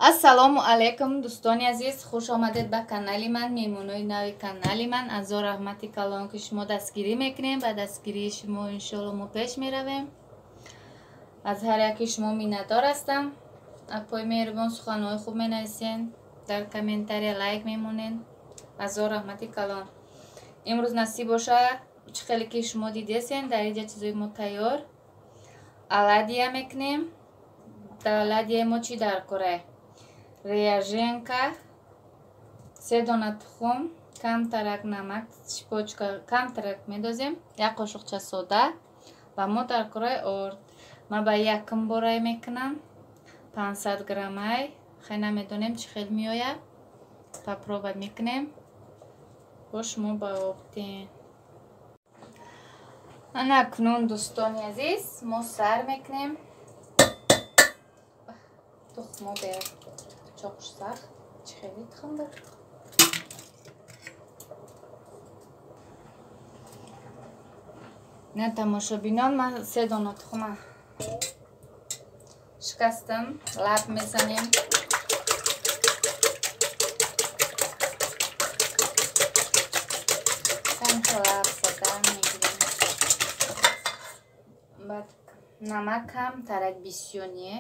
Ассалому алайкум дӯстони азиз, хуш омадед ба канали ман, меҳмонои нави канали ман. Азор раҳмати калон ки шумо дастгирӣ мекунем, ба дастгирии шумо иншоалло мо пеш меравем. Аз ҳар яки шумо миннатдор ҳастам. Апои меҳрубон, суханҳои хуб менависен, дар комментария лайк мемонен. Азор раҳмати калон. Имрӯз насиб боша, чӣ хеле ки шумо дидесен, дар инҷа чизои мо тайёр. Оладья мекунем. Дар оладьяи мо чӣ дар кора? Ряженка, 3 дона тухм, камтарак намак, шипочка камтарак медозем, як қошуқча сода ва мо дар кораи орд. Ман ба якум борай мекунам, 500 граммай. Хай намедонем чӣ хел меояд. Попробовать мекунем. Бо шумо ба обтен. Ана акнун дӯстони азиз, мо сар мекунем. Тухмо бер. Чоқуш сахт, чӣ хеле тухм буд. На тамошобинон, ман 3 дона тухма шикастам, лаб мезанем. Камка лаб задан мегирем. Баъд намак кам, тарак бисёне,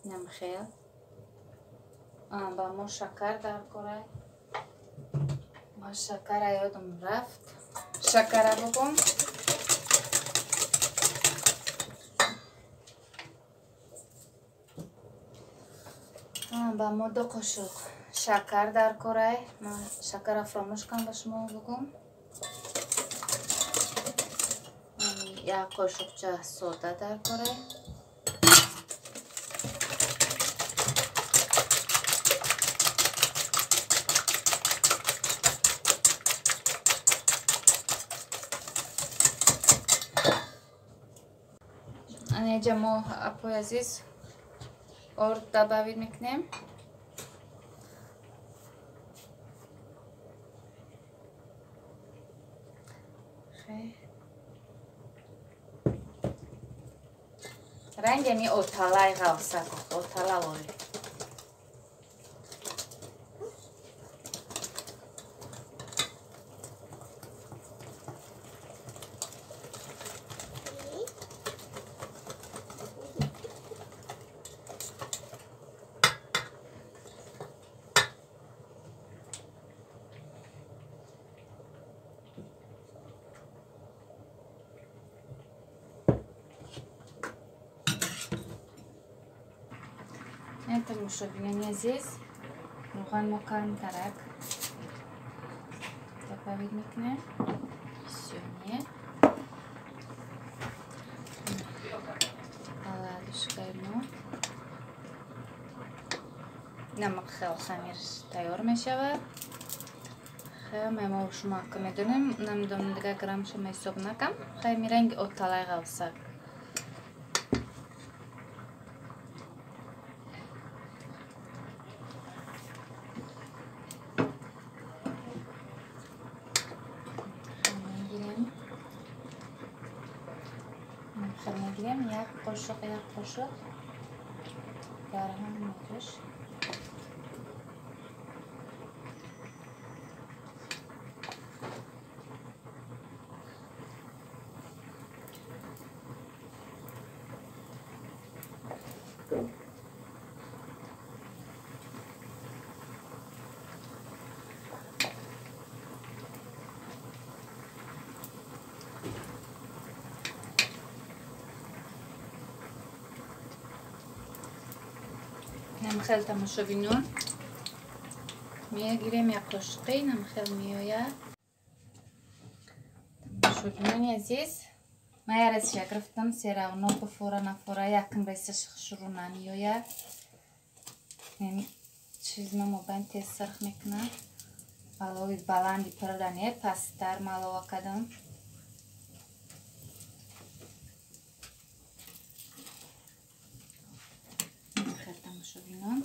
намхел. Ба мо шакар дар кора. Ма шакара ёдам рафт. Шакара букун. Ба мо 2 қошуқ шакар дар кора. Ма шакара фаромӯш кардам ба шумо бигӯм. 1 қошуқча сода дар кора. Анаҷа мо апои азиз орд добавить мекунем. Ранги ми оталай ғавса, отала вори. Тамошобинони азиз, равған мо камтарак добавить мекунем. Бисёне. Оладушкаи мо намак хел хамир тайёр мешавад. Хай мо шумо ка медонем, намедонам дигар граммша ма ҳисоб накам. Хай ранги оталай ғавсак. Мегирем як қошуқ, як қошуқ дар ҳама ҷош. Намхел тамошобинон мегирем як қошуқи, намхел меояд. Тамошобинони азиз, ман як резша гирифтам, се равно буфора нафора, якм резаш шурӯъ намеояд. Чиз ма мобайн тез сарх мекунам. Алови баланди пирда не, пасттар малова кардам. Тамошобинон,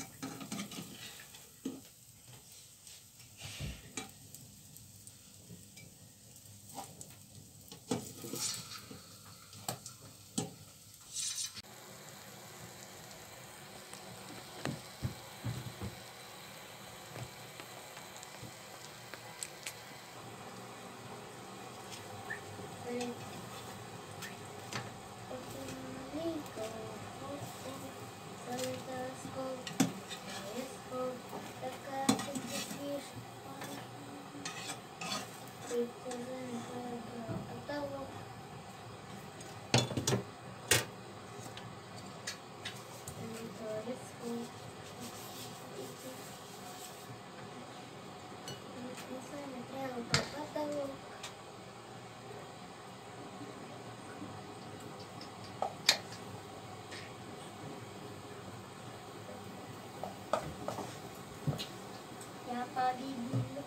Я победил.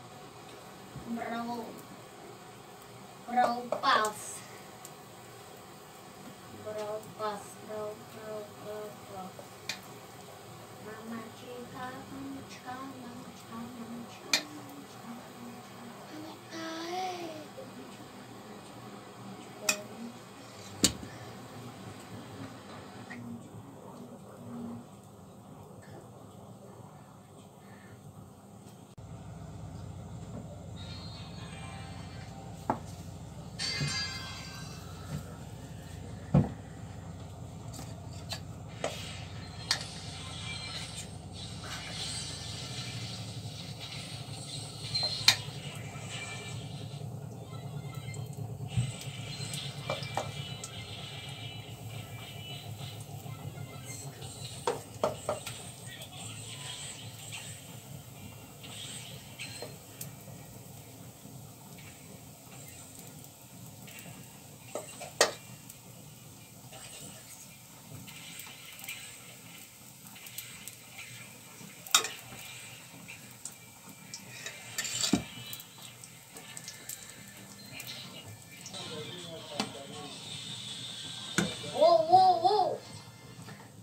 Brawl. Brawl Pass. Brawl Pass. Brawl, Brawl, Brawl, Brawl. Мамочка, мамочка, мамочка, мамочка, мамочка, мамочка, мамочка.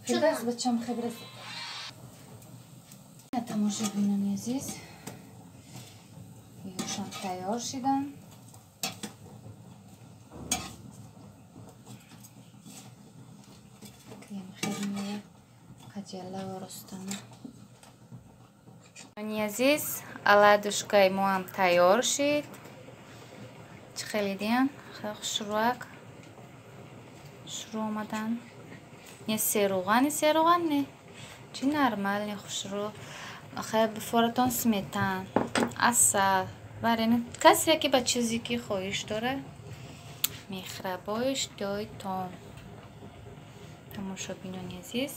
Хибрас бачам хибрас. Тамошобинони азиз, юшам тайёр шидан. Крем хеле қаҷала ва ростана. Нони азиз, оладушкаи мо ҳам тайёр шид. Чӣ хеле диям? Хеле хушрӯак. Шурӯъ омадан. Не серуғани серуған не. Чӣ нормал, не хушрӯ. Хеле бифоратон сметан, асал, варени. Касе ки ба чизе ки хоҳиш дорад, мехрабоиш дой том. Тамошобинони азиз,